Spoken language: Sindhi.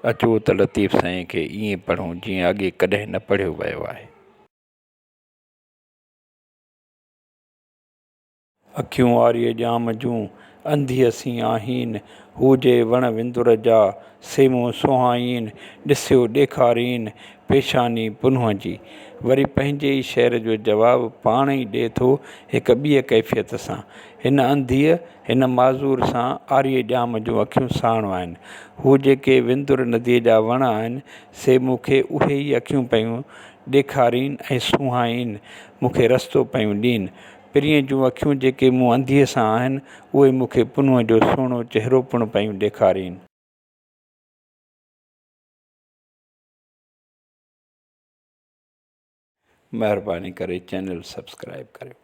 اچو ته لطيف سائين کي ائين پڙهون جيئن اڳي ڪڏهن نه پڙهيو ويو آهي. اکيون آريء ڄام جون، انڌيء سين آهين، هو جي وڻ وندر جا، سي مون سونهائين، ڏسيو ڏيکارين، پيشاني پنهونء جي. وري پنهنجي ئي شعر جو جواب پاڻ ئي ڏئي ٿو هڪ ٻيء ڪيفيت سان. هن انڌيء، هن معذور سان آريء ڄام جون اکيون ساڻ آهن. هو جيڪي وندر نديء جا وڻ آهن، سي مون کي اهي ئي اکيون پيون ڏيکارين ۽ سونهائين، مون کي رستو پيون ڏين. پرينء جون اکيون جيڪي مون انڌيء سان آهن، اهي مون کي پنهونء جو سهڻو چهرو پڻ پيون ڏيکارين. مهرباني ڪري چينل سبسڪرائيب ڪريو.